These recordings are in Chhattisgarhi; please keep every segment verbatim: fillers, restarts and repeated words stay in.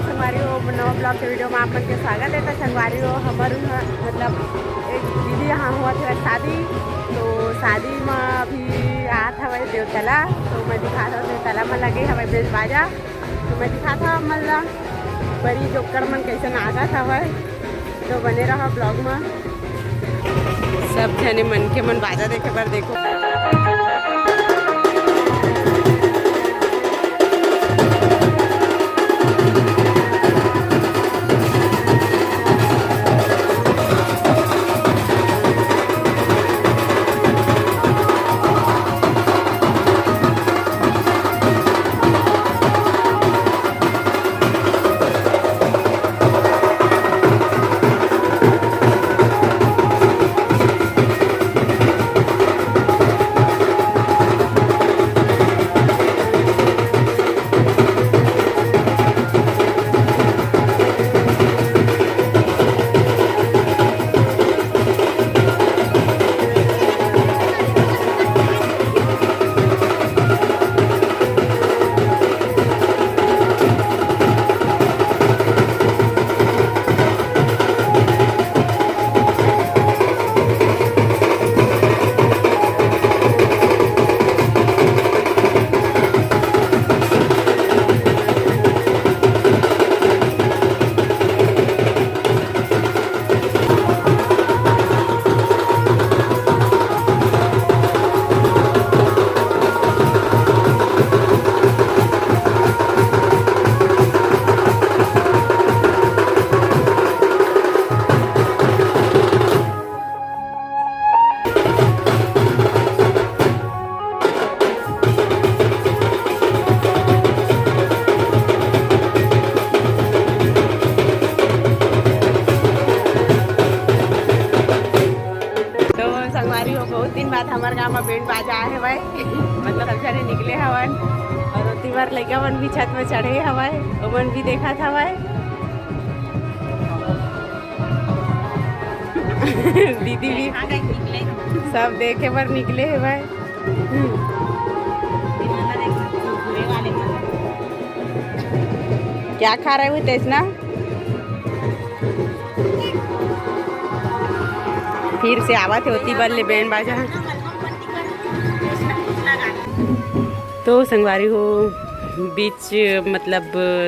संगवारी हो, नवा ब्लॉग के वीडियो में आप मन के स्वागत है। तो संगवारी हो, हमर उहाँ, मतलब, एक दीदी यहाँ होवत हवय शादी, तो शादी में अभी आत हवय देवतला, तो मैं दिखात हवं देवतला में लगे हवय बैंड बाजा, तो मैं दिखात हवं आप मन ला बड़ी जोक्कड़ मन कैसे नाचत हवय। तो बने रहो ब्लॉग में। सब झने मनखे मन बाजा देखे बर देखो। तो संगवारी हो, बहुत दिन बाद हमर गांव में बैंड बाजा आए हवय, मतलब सब झने निकले हवन, और ओती बर लइका मन भी छत में चढ़े हवय, ओमन भी देखत हवय। दीदी भी सब देखे बर निकले हवय। क्या खा रहे हो तेजना? फिर से आवत हे ओती बर ले बैंड बाजा। तो संगवारी हो, बीच, मतलब,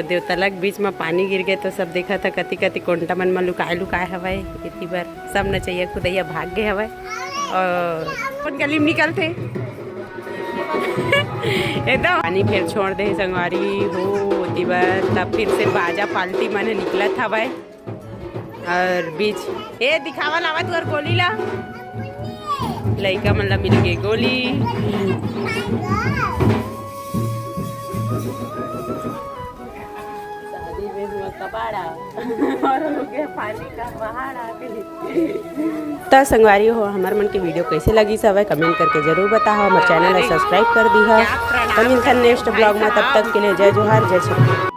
देवतला के बीच में पानी गिर गए, तो सब देखत हे कति कति कोंटा मन में लुकाए लुकाए हवय। एती बर सब नचैया कुदैया भाग गए हवय और अपन गली में निकलथे। एकदम पानी फेर छोड़ दे संगवारी हो, ओती बर तब फिर से बाजा पार्टी मन निकलत हवय। और बीच, ए, दिखावा लावा तुहर गोली ला। लइका मन ला मिल गए गोली। शादी में हुआ कबाड़ा और हो गया पानी का पहाड़ा। त संगवारी हो, हमर मन के वीडियो कैसे लगिस हवय, कमेंट करके जरूर बताओ। हमर चैनल ला सब्सक्राइब कर दीहा। त मिलथन नेक्स्ट ब्लॉग में, तब तक के लिए जय जोहार, जय छत्तीसगढ़।